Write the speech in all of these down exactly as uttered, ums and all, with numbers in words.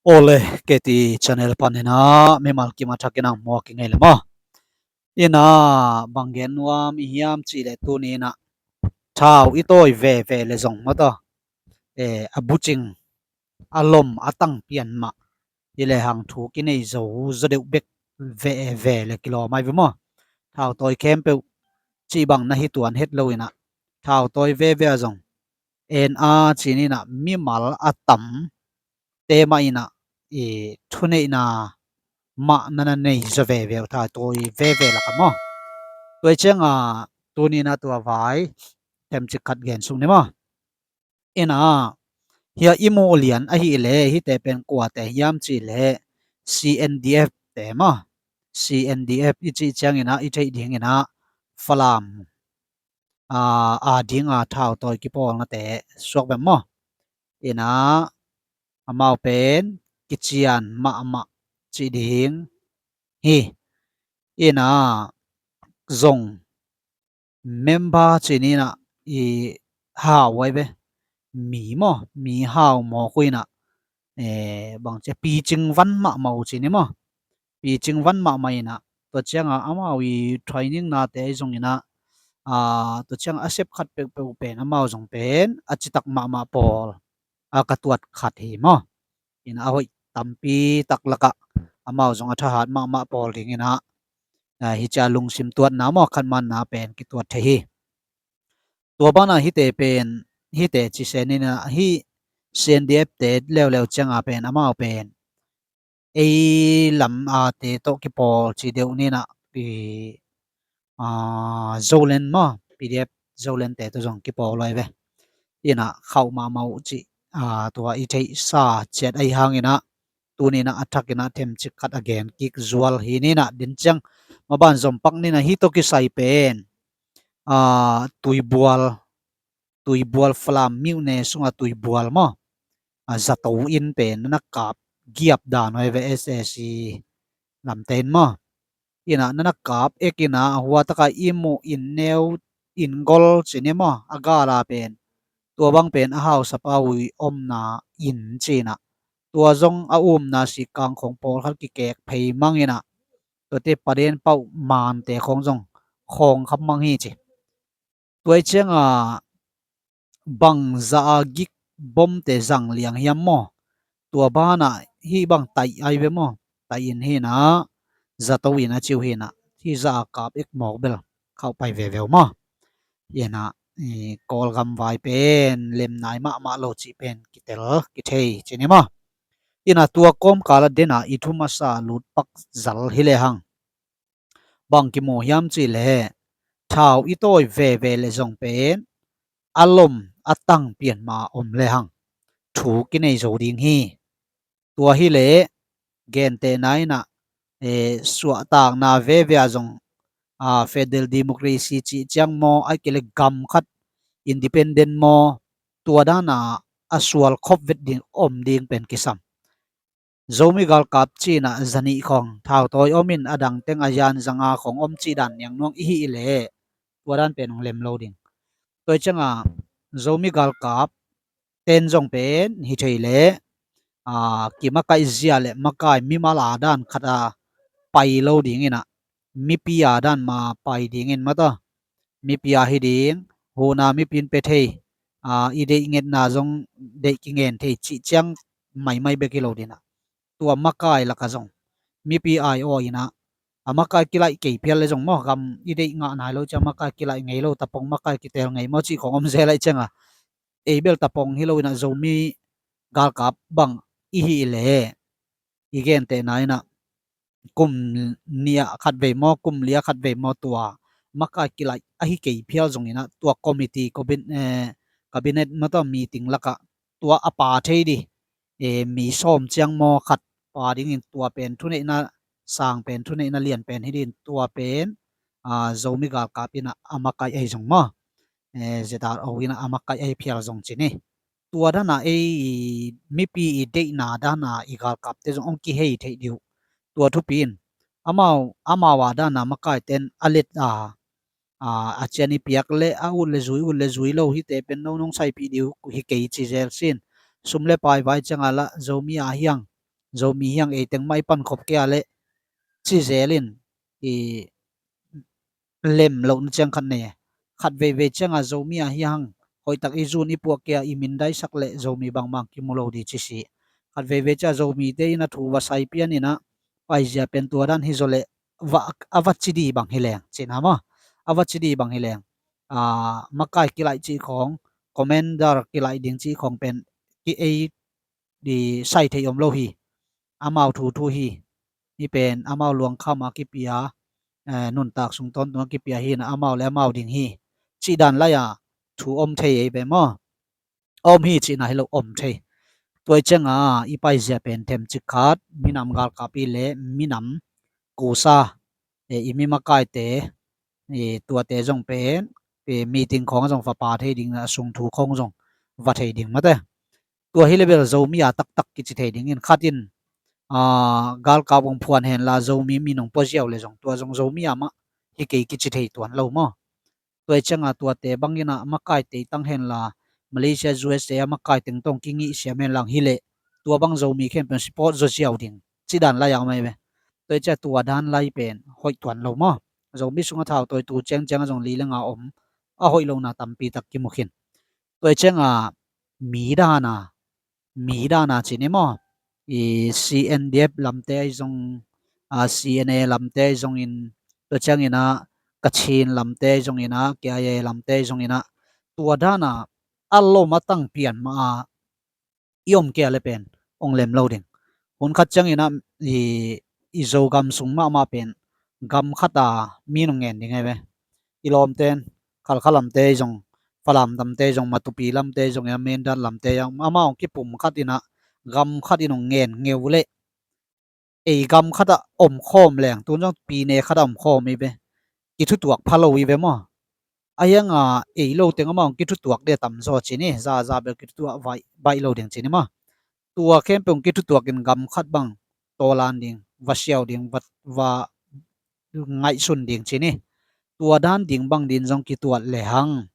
Awle, K T channel panin ah mimal kim a thakin ang muak i ngei le maw? Ina, bang gen nuam i hiam cih leh tuni in ah thau i tawi veve le zong maw taw, eh, a bucing, a lom, a tang pian mah hi le hang thu kinei zo zaw deuh bek veve le kilawm ai ve maw? Thau tawi khempeuh cih bang na hi tuan het lo in ah thau tawi veve a zong en a cin in ah mimal a tam te mah in ah i thuneihna mah na na nei zaw veve uh, thau tawi veve lak ah maw? Tua ciang a tuni in ah tua vai themcik khat gen suk ni maw? Ina, hia i muh lian ahih leh hihte pen kuate hiam cih leh C N D F te maw? C N D F i cih ciangin ah i theih dingin ah Falam a, a ding a thau tawi kipawlnate suak bem maw? Ina, amau pen kician mahmah cih ding hi. Ina, zong member cih ni in ah i hau ai ve, mi maw, mi hau mawk uh in ah, eh, bang ci a, picing van mahmah uh cih ni maw? Picing van mahmah in ah tua ciang a amau i training nate zong in ah, a, tua ciang a sep khat peuhpeuh pen amau zong pen a citak mahmah pawl a ka tuat khat hi maw? In ah a hoih tampi tak lak ah amau zong a thahat mahmah pawl ding in ah, a, hi ci a lungsim tuatna maw, khat manna pen kituat thei hi. Tua ban ah hihte pen, hihte ci se ni in ah hih C N D F te leuleu ciang a pen amau pen ei lam a te tawh kipawl ci deuh ni in ah i, a, Zoland maw, P D F Zoland te tawh zong kipawl ai ve. In ah khauh mahmah uh cih, a, tua i theihsa ciat ahi hangin ah tuni in ah a thak in ah themcik khat a gen kik zual hi ni in ah, din ciang maban zom pak ni in ah hih tawh kisai pen, a, Tuibual, Tuibual Falam myone sung a Tuibual maw, a, zato inn pen na na kap giap dan uh ai ve, S A C lamte in maw? In ah na na kap ek in ah hua tak a i muh inn neu, inn gol cih ni maw, a gal a pen tua bang pen a hausapa uh i omna inn cih in ah tua zong a umna sikkang khong pawlkhat kikek phei mang in ah tuate paden pauh mante khong zong khawng kham mang hi ci. Tua i ciang a bangzah a gik bomte zang liang hiam maw? Tua ban ah hih bang taih ai ve maw? Taih in hi in ah zato in a ci uh hi in ah hih zah a kap ek mawk bel khauh pai veve uh maw? In ah, i, Kawlgam vai pen lem nai mahmah lo cih pen kitel kithei ci ni maw? In ah tua kawmkal a den a i thu masa lut pak zal hi le hang bang kimu hiam cih leh thau i tawi veve le zong pen a lom, a tang pian mah a om le hang thu kinei zo ding hi. Tua hi leh gentehna in ah, eh, suahtakna veve a zong, a, federal democracy cih ciang maw, ahih kei leh gam khat independent maw, tua dan a a sual khop vet ding om ding pen kisam. Zomi galkap cih in ah zanih khong thau tawi om in a dang teng a yan zanga khong om cih dan niang nuang i hih leh tua dan pen hong lem lo ding. Tua i ciang a Zomi galkap ten zong pen hi thei leh, a, kimakaih zia le makai mimal a dan khat a pai lo ding in ah mipi a dan mah pai ding in maw taw, mipi a hi ding, hun a mipi in pe thei, a, i deih ngetna zong deih kingen thei cih ciang maimai bek hi lo ding in ah tua makai lak a zong mipi ai aw in ah a makai kilaih kei phial le zong maw, gam i deih ngah nai lo ci a makai kilaih ngei lo, tapong makai kitel ngei maw cih khong om zel ahih ciang a ei bel tapong hi lo in ah Zomi galkap bang i hih leh i gentehna in ah kum nih ah khat vei maw, kum li ah khat vei maw, tua makai kilaih ahi kei phial zong in ah tua committee, cabin-, eh, cabinet maw taw meeting lak ah tua a pa thei ding, eh, mi sawm ciang maw khat pa ding in tua pen thuneihna sang pen, thuneihna lian pen hi ding in tua pen, a, Zomi galkap in ah a makai ahi zong maw, eh, Z R O in ah a makai ahi phial zong ci ni. Tua dan a ei mipi i deihna dan a i galkapte zong hong kihei theih ding uh. Tua thupi in amau, amau a dan a makaite in a let a, a, a cian i piak leh a ut le zui, ut le zui lo, hihte pen no nong saipih ding uh hi kei ci zel sin. Sum le pai vai ciang a lah Zomi a hiang Zomi hiang eiteng mah i pankhop kei a leh ci zelin i lem lohna ciang khat nei. Khat veivei cianga Zomi a hi hang hoihtak i zun i puak kei a i mindaisak leh Zomi bangmah kimu lo di ci si. Khat veivei cianga Zomite in a thu va sai pian inah paizia pen tua dan hi zaw leh va, a va ci di bang hi leng cina maw. A va ci di bang hi leng, a, makai kilaih cih khawng, commander kilaih ding cih khawng pen ki ei di sai thei om lo hi. Amau thu thu hi. Hi pen amau luangkham a kipia, eh, nuntak sung tawntung a kipia hi na amau le amau ding hi. Cih dan lai-a thu om thei ei ve maw. Om hi cihna hi lo om thei. Tua i cianga i paizia pen themcik khat minam galkap i le minam kusa, eh, i mi makaite, eh, tuate zong pen, eh, meeting khawng zong va pa thei ding a sung thu khawng zong va thei ding mate. Tua hi le bel Zomi a taktak kici thei dingin khatin, ah, galkap hong phuan henla Zomi min hong pua ziau le zong tua zong Zomi a mah hi kei kici thei tuan lo maw. Tua i cianga tuate bangin a makai teitang henla Malaysia, U S A a makai tengtawng kingih siam henlang hi leh tua bang Zomi khempeuh support zaw ziau ding ci dan lai a om ai ve. Tua i cianga tua dan lai pen hoih tuan lo maw. Zomi sunga thau tawi tu ciangciang a zong li le nga om a hoih lona tampi tak kimu khin. Tua i cianga mi dana, mi dana cini maw, i C N D F lamte ahi zong, a, C N A lamte ahi zongin, tua ciangina Kachin lamte ahi zongina, K I A lamte ahi zongina, tua dana a lom a tang pian mah a i om kei a le pen ong lem lo ding. Hun khat ciangina i, i Zogam sung mahmah pen gam khata mi nong ngen ding ahi ve. I lawmten Khalkha lamte zong, Falam lamte zong, Matupi lamte zong, Mindat lamte zong, amau kipum khat ina gam khat in ong ngen ngeu leh ei gam khatah omkhawm leng, tun zong pine khatah omkhawm i ve. Kithutuak pha lo i ve maw? A hianga ei lo teng amau kithutuak dia tamzaw cini, zaza bel kithutuak baih, baih lo ding cini maw? Tua khempeuh kithutuakin gam khat bang tawlan ding, va siau ding, va, va ngaihsun ding cini. Tua dan ding bang din zong kituat lehang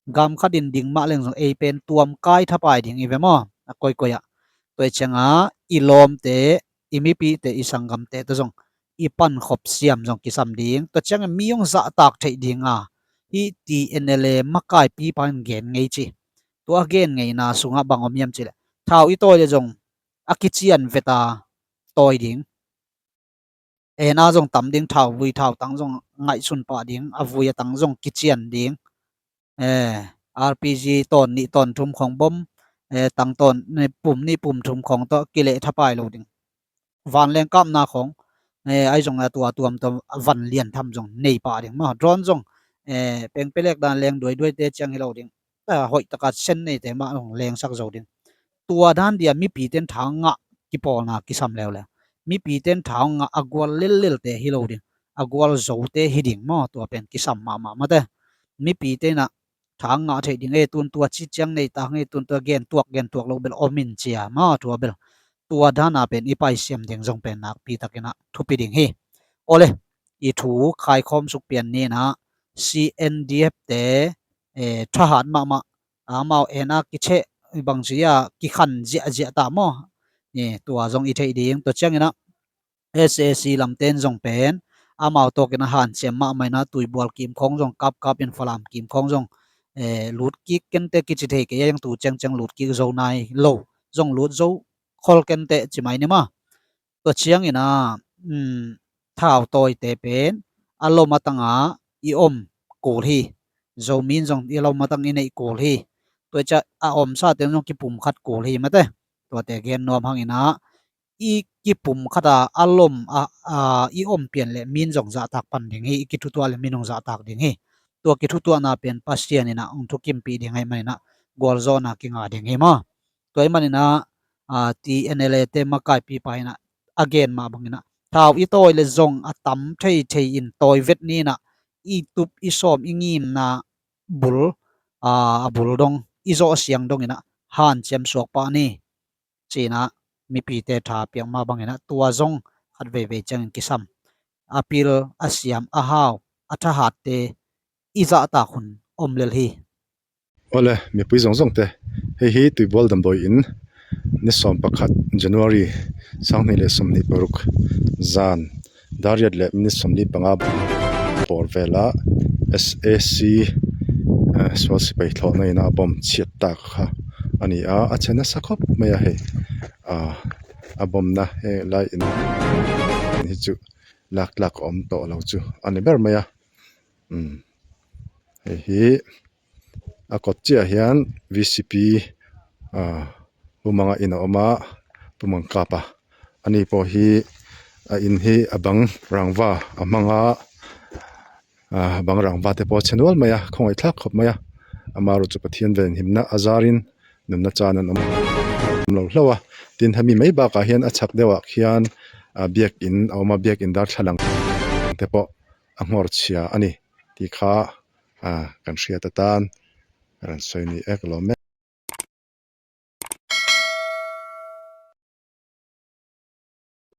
gam khatin ding mah leng zong ei pen tuamkai thapai ding i ve maw? A koikoi ah. Tua i cianga i lawmte, i mipite, i sanggamte tawh zong i pankhop siam zong kisam ding. Tua ciangin mi hong zahtak theih dinga hih T N L A makaipipa in gen ngei ci. Tua a gen ngeina sungah bang om hiam cileh, thau i tawi le zong a kician veta tawi ding. Ena zong tam ding, thau vui thau tang zong ngaihsun pah ding, a vui a tang zong kician ding. Eh, R P G tawn nih tawn thum khawng bom, eh, tang tawn, eh, pum nih pum thum khawng tawh kileh thapai lo ding. Vanleng kapna khawng, eh, ahi zong a tua tuam tawh van lian tham zong nei pah ding maw? Drone zong, eh, pengpelek dan leng duaiduaite ciang hi lo ding. A hoih taka sen neite mah hong lengsak zo ding. Tua dan dia mipite in tha ngah kipawlna kisam leuleu. Mipite in tha ngah a gual lellelte hi lo ding. A gual zote hi ding maw? Tua pen kisam mahmah mate. Mipite inah tha ngah theih ding, e, tun tua ci ciang nei tak, e, tun tua gen tuak, gen tuak lo bel om in cia maw? Tua bel tua dana pen i paisiam ding zong pen nakpi takinah thupi ding hi. Awle, i thu khaikhawm suk pian ni inah C N D F te, eh, thahat mahmah, amau ena kicheh bangzia kikhan ziahziah ta maw? Eh, tua zong i theih ding. Tua cianginah S A C lamten zong pen amau tawkin a hanciam mahmah inah Tuibual kim khawng zong kapkap in Falam kim khawng zong, eh, lutkik kente kici thei kei a, yang tu ciangciang lutkik zo nai lo, zong lut zo khol kente ci mai ni maw? Tua ciangina, um, thau tawite pen a lom a tanga i om kul hi. Zomi in zong i lom a tang i neih kul hi. Tua i ciah a omsate zong kipum khat kul hi mate. Tuate gen nuam hangina i kipum khata a lom a, a, i om pian le min zong zahtak pan ding hi. I kithutuah le min hong zahtak ding hi. Tua kithutuahna pen Pasian inah hong thukimpih ding ahi maninah gualzawhna kinga ding hi maw? Tua ahi maninah, a, T N L A te makaipipa inah a gen mah banginah thau i tawi le zong a tam theithei in tawi vet ninah i tup i sawm i ngimna bul, a, a bul dong i zawh siang donginah hanciam suak pah ni. Cinah mipite tha piak mah banginah tua zong khat veivei ciangin kisam. A pil, a siam, a hau, a thahatte i zahtak hun om lel hi. Awle, mipui zongzongte, hei hi Tuibual Damdawi in, ni sawm pakhat January sang hnih le sawmhnih paruk zan dar riat le minit sawmli panga pawl vela S A C, eh, sual sipai thlawhna ina a bom chiat tak kha a ni a, a chena sa khop mai a hei. Ah, a bomna he lai in hi chu laklak a om tawh lo chu a ni ber mai a. Um, hei hi a kot ciah hian V C P, ah, Pu Manga in a awm a, Pu Mang Kapa a ni pawh hi a in hi a bang rangva a hmang a, ah, a bang rangva te pawh a chhe nual mai a, khawngaih thlak khawp mai a, amaherawhchu Pathian vel himna a zarin nunna chan an awm lo hlauh a. Tin, hemi mai bakah hian a chhak deuhah khian, ah, biak in a awm a, biak in darthlalang te pawh a nghawr chhia a ni tih kha, ah, kan hriat atan kan sawi ni ek lawm e.